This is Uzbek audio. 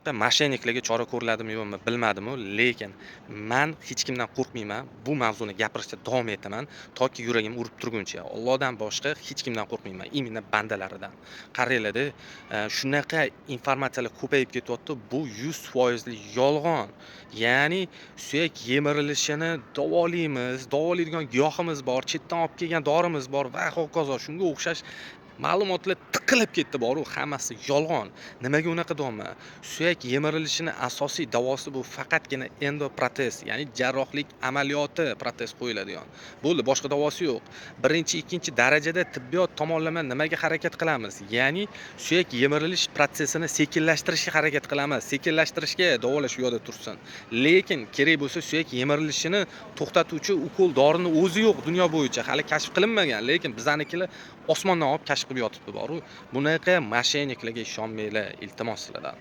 Bunaqa мошенник larga chora ko'riladimi, yo'qmi, bilmadimu, lekin man hech kimdan qo'rqmayman. Bu mavzuni gapirishda davom etaman, toki yuragim urib turguncha. Allohdan boshqa hech kimdan qo'rqmayman, именно bandalaridan. Qaranglar-da, shunaqa informatsiyalar ko'payib ketyapti. Bu 100% yolg'on. Ya'ni suyak yemirilishini davolaymiz, davolaydigan giyohimiz bor, chetdan olib kelgan dorimiz bor va hokazo, shunga o'xshash ma'lumotlar tiqilib ketdi boru, hammasi yolg'on. Nimaga unaqa deyapman? Suyak yemirilishini asosiy davosi bu faqatgina endoprotez, ya'ni jarrohlik amaliyoti, protez qo'yiladigan. Bo'ldi, boshqa davosi yo'q. Birinchi, ikkinchi darajada tibbiyot tomonlama nimaga harakat qilamiz? Ya'ni suyak yemirilish protsessini sekinlashtirishga harakat qilamiz. Sekinlashtirishga, davolash u yoqda tursin. Lekin kerak bo'lsa, suyak yemirilishini to'xtatuvchi ukol dorini o'zi yo'q dunyo bo'yicha, hali kashf qilinmagan, lekin bizanikilar osmondan olib kashf qilib yotibdi boru. Bunaqa мошенник larga ishonmanglar, iltimos sizlardan.